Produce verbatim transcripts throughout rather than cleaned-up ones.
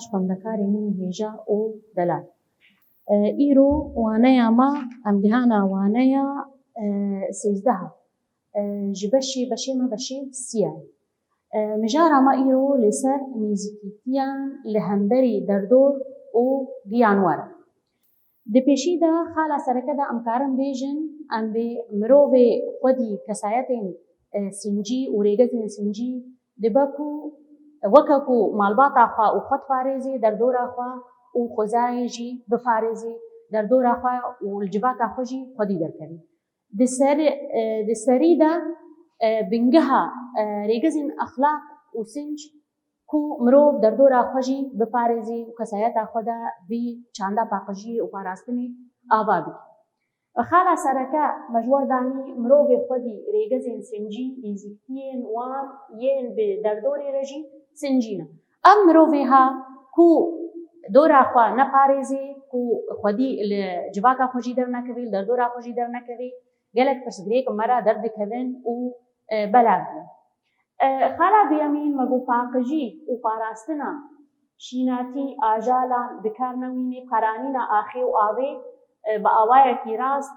Xwendekarê min hêja û delal. E, îro waneya me, em gihana waneya, e, sêzdeha. E, ji beşê, beşê me beşê siyayê. E, mijara me îro li ser nêzîkîtiyan li hemberî derdor û giyanwer e. Di pêşî de xala sereke de em karin bêjin, em bê mirovê xwedî kesayetên, e, sincî û rêgezên sincî dibe ku weke ku malbata xwe û xwe diparêzê, derdora xwe û xwezayê jî biparêzê, derdora xwe û li civaka xwe jî xwedî derkevê. Di ser, e, di serî de, e, bingeha, e, rêgezên exlaq û sinc ku mirov derdora xwe jî biparêzî û kesayeta xwe de vî çanda paqijiyê û parastinê ava bike. Xala sereke me ji we re danî mirovê xwedî rêgezên sincî, nêzîktiyên wan yên bi derdorê re jî sincî ne. Ev mirovê ha ku dora xwe neparêzê, ku xwedî li civaka xwe jî dernekevê, li derdora xwe jî dernekevê, gelek pirsgirêk me re derdikevin û, e, belav bûn. E, xala duyemîn me got paqijî û parastina şînatî ajalan bi kar newînê, karanîna axê û avê, e, bi awayekî rast,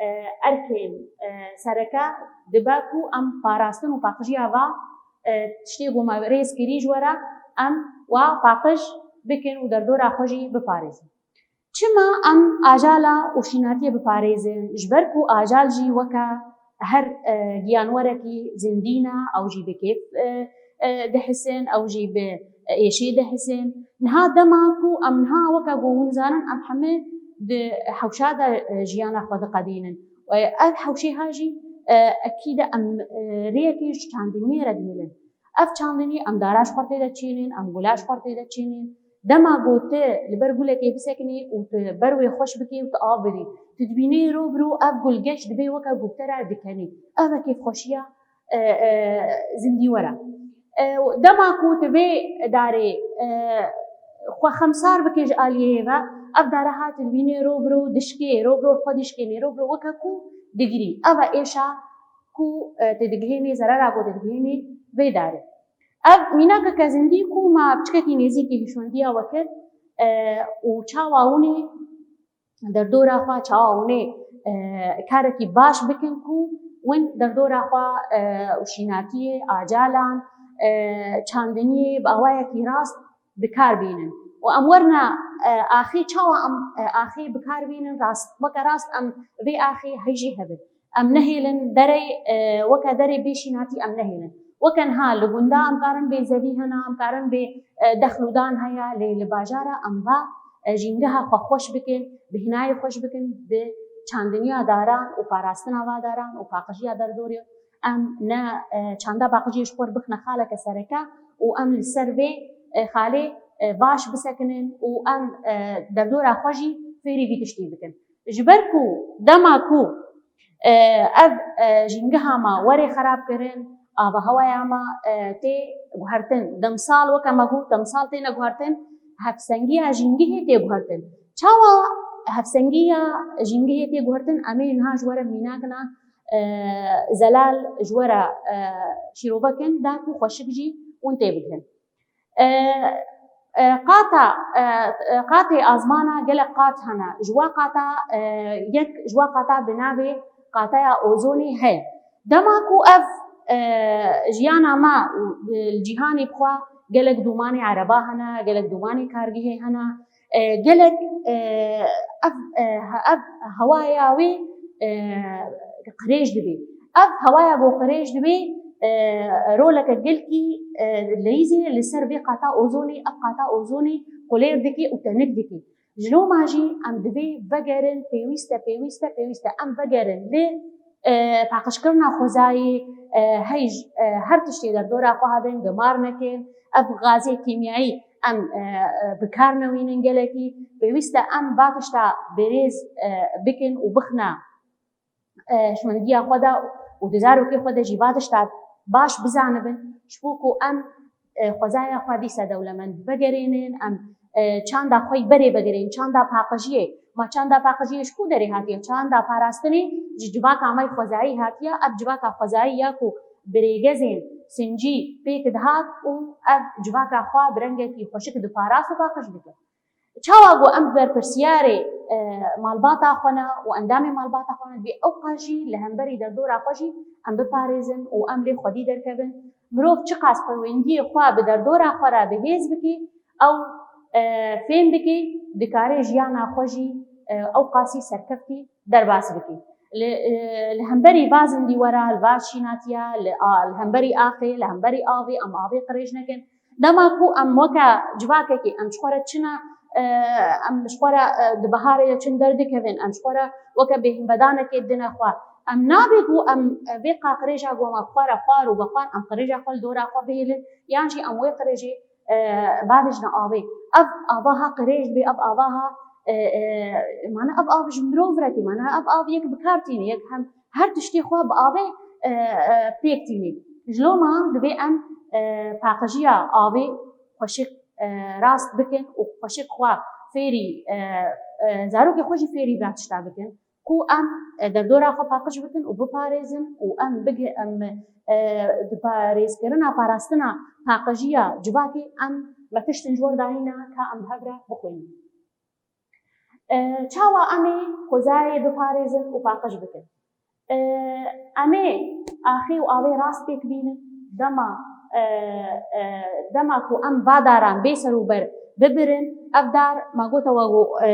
e, erkên, e, sereke dibe ku em parastin û paqijiya va, e, tiştê ku me rêz kirî ji we re em wa paqij bikin û derdora xwe jî biparêzin. Çima em ajala û şînatiyê biparêzin? Ji ber ku ajal jî weke her, e, giyanwerekî zindî ne, ew jî bi kêf, e, e, dihisin, ew jî bi êşê dihisin. Niha dema ku em niha weke ku hûn zanin, em hemî di hewşa de, e, jiyana xwe diqedînin. E, ev hewşê ha jî, e, ekî de em, e, rêyekê ji çandiniyê re dihêlin. Ev çandinî em dara ji xwe tê de çênên, em gula ji xwe tê de çênên. Dema ku tu li ber gulekê bisekinî û tu ber wê xweş bikî û tu av bidî, tu dibînî ro bi ro ev gul geş dibê weke ku bi te re dikenî. Ev e kêfxweşiya, e, e, zindî were. E, dema ku tu vê darê, e, xwe xemsar bikê ji aliyê ve, ev dara ha tu dibînî ro bi ro dişkê, ro bi ro xwe dişkênê, ro bi ro weke ku digirî. Ev e êşa ku, e, tu digihênî, zerera ku tu digihênî vê darê. Ev mînakeke zindî ku me piçkekî nêzîkî hişmendiya we kir, e, û çawa hûnê derdora xwe, çawa hûnê, e, karekî baş bikin ku win derdora xwe, e, û şînatiyê, acalan, e, çandiniyê bi awayekî rast bi kar bînin. Û em werna, e, axê, çawa em, e, axê bi kar bînin, rast, weke rast em vê axê heyjî hebin. Em nehêlin derê, e, weke derê bê şînatî em nehêlin. Weke niha li gunda em karin bê zevî hene, em karin bê, e, dexlûdan heye, lê li bajara em va, e, jîngeha xwe xweş bikin, bi hinayê xweş bikin, bi çandiniya daran û parastina va daran û paqijiya derdorê em ne, e, çanda paqijiyê ji xwe re bixine xaleke sereke û em li ser vê, e, xalê, e, baş bisekinin û em, e, derdora xwe jî fêrî vî tiştî bikin. Ji ber ku dema ku, e, ev, e, jîngeha me werê xerab kirin, avahewaya me, e, tê guhertin. Demsal weke me got, demsal têne guhertin, hevsengiya jîngehê tê guhertin. Çawa hevsengiya jîngehê tê guhertin? Em ê niha ji we re mînak na, e, zelal ji we re, e, şîrove kin, da ku xweşik jî hûn tê bigirin. E, e, qata, e, e, qatê azmana gelek qat hene. Ji wa qata, e, yek, ji wa qata bi navê qataya ozonê heye. Dema ku ev, e, jiyana me û, e, li cîhanê bi xwe gelek dûmanê ereba hene, gelek dûmanê kargihê hene. E, gelek, e, ev, e, he-, ev hewaya wê, e, qirêj dibê. Ev hewaya ku qirêj dibê, e, roleke gelkî, e, leyîzê li ser vê qata ozonê, ev qata ozonê qulêr dike û tenik dike. Ji loma jî em divê vegerin, pêwîst e, pêwîst e, pêwîst e em vegerin lê, e, paqijkirina xwezayê, e, heyj, e, her tiştê derdora xwe hebin, gimar nekin, ev gazê kîmyayî em, e, e, bi kar newînin gelekî. Pêwîst e em va tişta berêz, e, bikin û bixine, e, hişmendiya xwe de û di zarokê xwe de jî va tişta baş bizanibin. Ji bo ku em, e, xwezaya xwe dîsa dewlemend vegerênin, em, e, çanda xwe yî berê vegerên, çanda paqijiyê. Ma çanda paqijiyê ji ku derê hatiye? Çanda parastinê ji civaka me yî xwezayî hatiye. Ev civaka xwezayî ya ku bi rêgezên sincî pêk dihat û ev civaka xwe bi rengekî xweşik diparast û paqij dikir. Çawa ku em berpirsiyarê, e, malbata xwe ne û endamê malbata xwe ne, divê ew qas jî li hemberî derdora xwe jî em biparêzin û em lê xwedî derkevin. Mirov çiqas peywendiyê xwe bi derdora xwe re bi hêz bike, ew, e, fêm bike, dikare jiyana xwe jî, e, ew qasî serkeftî derbas bike. Li, e, li hemberî va zindîwera, li va şînatiya, li a-, li hemberî axê, li hemberî avê, em avê qirêj nekin. Dema ku em weke civakekê, em ji xwe re çine, e, em ji xwe re, e, di biharê de çin derdikevin, em ji xwe re weke bêhînvedanekê dine xwe. Em nabe ku em, e, vê qaqirêja ku em xwe re xwar û vexwar, em qirêja xwe li dora xwe bihêlin, yan jî em wê qirêjê, e, bavêjine avê. Ev ava ha qirêj dibe, ev ava ha, e, e, mana ev av ji mirov re tê, mana ev av yek bi kar tîne, yek hem her tiştê xwe bi avê, e, e, pêk tîne. Ji loma divê em, e, paqijiya avê xweşik, e, rast bikin û xweşik xwe fêrî, e, e, zarokê xwe jî fêrî vê tişta bikin. Ku em, e, derdora xwe paqij bikin û biparêzin û em bigi-, em, e, di parêzkirina, parastina paqijiya civakê em me tiştin ji wir dayîne ka em hev re bixwînin. E, çawa em ê xwezayê biparêzin û paqij bikin? E, em ê axê û avê rast pêk bînin. Dema, e, e, dema ku em va daran bê serûber bibirin, ev dar, ma gote we ku, e,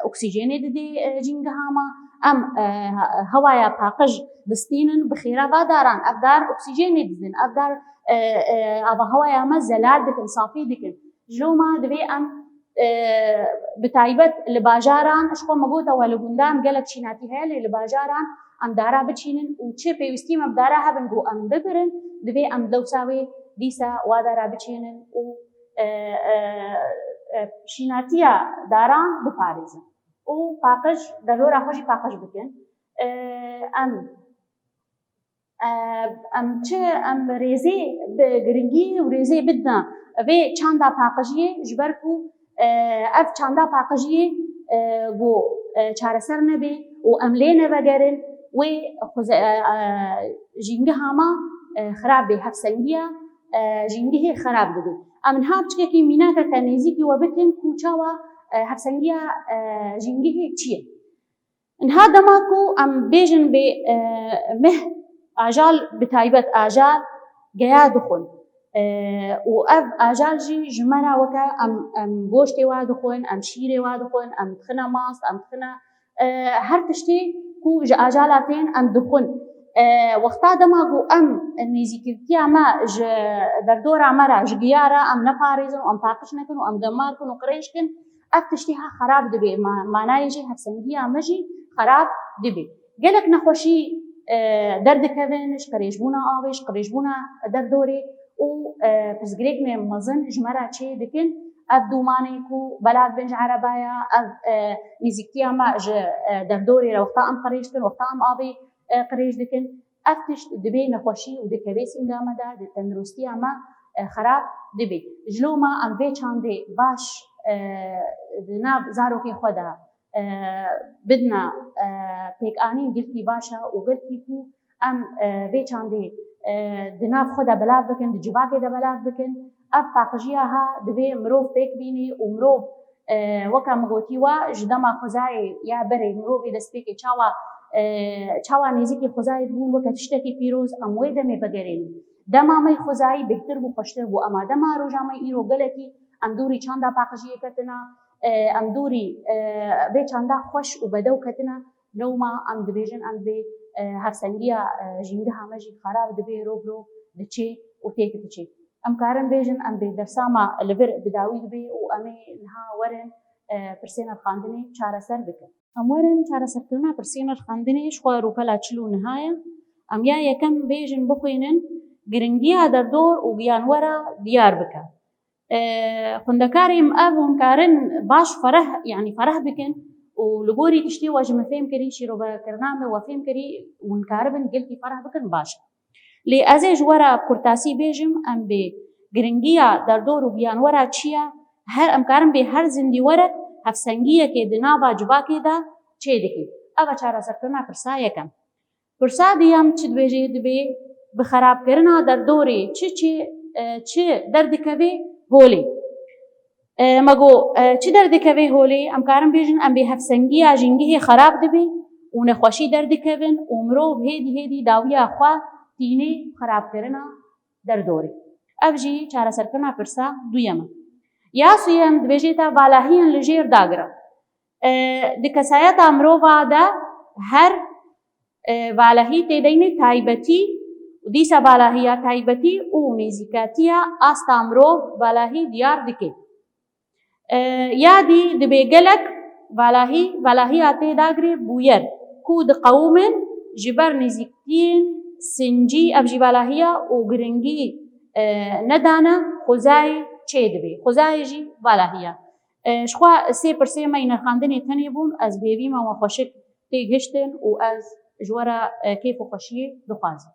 oksîjenê didê, e, jîngiha me, em, e, hewaya paqij distînin, bi xêra va daran, ev dar oksîjenê didin, ev dar, e, e, ava hewaya me zelal dikin, safî dikin. Ji loma divê em, e, bi taybet li bajaran, ji xwe me gote we li gundan gelek şînatî heye, lê li bajaran em dara biçînin û çi pêwîstî me bi dara hebin ku em bibirin, divê em dewsa wê dîsa wa dara biçînin û, e, e, e, şînatiya daran biparêzin û paqij, derdora xwe jî paqij bikin. E, em, e, em çi, em rêzê bi giringî û rêzê bidin vê çanda paqijiyê, ji ber ku, e, ev çanda paqijiyê, e, ku, e, çareser nebe û em lê nevegerin, wê xweze-, e, e, jîngiha me, e, xirab bê, hevsengiya, e, jîngihê xirab dibe. Em niha piçkekî mînakeke nêzîkî we bikin ku çawa, e, hevsengiya, e, jîngihê çi ye? Niha dema ku em bêjin bê, e, meh, ajal, bi taybet ajal geya dixwin. E, û ev ajal jî ji me re weke em, em goştê wa dixwin, em şîrê wa dixwin, em dixine mast, em dixine, e, her tiştê ku ji ajala tên em dixwin. E, wexta dema ku em nêzîkîtiya me ji derdora me re, ji giya re em neparêzin û em paqij nekin û em demar kin û qirêj kin, ev tiştî ha xerab dibe, ma-, manayê jî hevsengiya me jî xerab dibe. Gelek nexweşî, e, derdikevin ji qirêjbûna avê, ji qirêjbûna derdorê û, e, pirsgirêkên mezin ji me re çê dikin. Ev dûmanê ku belav bin ji erebaya, ev, e, nêzîktiya me ji, e, derdorê re wexta em qirêj dikin, wexta em avê, e, qirêj dikin. Ev tişt dibê nexweşî û dikeve sînga me de, di tenduristiya me, e, xerab dibe. Ji loma em vê çandê baş, e, di nav zarokê xwe de, e, bidina, e, pêkanîn, gelkî baş e û gelkî ku em, e, vê çandê, e, di nav xwe de belav bikin, di civakê de belav bikin. Ev paqijiya ha divê mirov pêk bînî û mirov, e, weke min gotî we, ji dema xwezayê ya berê mirovê destpêkê çawa, e, çawa nêzîkî xwezayê dibûn weke tiştekî pîroz, em wê demê vegerênin. Dema me xwezayî bêhtir bû, xweştir bû, ema dema roja me îro gelekî em dûrî çanda paqijiyê ketina, e, em dûrî, e, vê çanda xweş û bedew ketina, lewma em dibêjin em vê, e, hevsengiya, e, jîngiha me jî xerab dibe, rov rov diçê û têk diçê. Em karin bêjin em bê dersa me li vir bi dawî dibe û em ê niha werin, e, pirsê nirxandinê çareser bikin. Em werin çareserkirina pirsê nirxandinê ji xwe rûpela çil û niha ye. Em ya yekem bêjin bixwînin, giringiya derdor û giyanwera diyar bike. E, xwendekarê min ev hûn karin baş fereh, yanî fereh bikin û li gorî tiştê we ji min fêm kirî, şîrovekirina min we fêm kirî, hûn karibin gelkî fereh bikin, baş e. Lê ez ê ji we re bi kurtasî bêjim, em bê giringiya derdor û giyanwera çi ye, her, em karin bê her zindîwerek hevsengiyekê di nava civakê de çê dike. Ev e çareserkirina pirsa yekem. Pirsa diyem çi dibêje? Dibê bi xerabkirina derdorê çi çi, e, çi derdikeve holê. E, me got, e, çi derdikeve holê? Em karin bêjin, em bê hevsengiya jîngihê xerab dibe û nexweşî derdikevin û mirov hêdî hêdî dawiya xwe tînê xerabkirina derdorê. Ev jî çareserkirina pirsa duyem e. Ya suyem dibêje te valahiyên li jêr dagirin. E, di kesayeta mirova de her, e, valahî tê deyne taybetî û dîsa valahiya taybetî û nêzîkatiya asta mirov valahî diyar dike. E, ya dî dibê gelek valahî, valahiya tê dagirê bûyer ku diqewimin ji ber nêzîktiyên sincî, ev jî valahiya û giringî, e, nedane xwezayê çêdibe. Xwezayê jî valahiya. E, ji xwe sê pirsê me yê nirxandinê tenê bûn, ez bi hêvî me we xweşik têgihiştin û ez ji we re, e, kêf û xweşiyê dixwazim.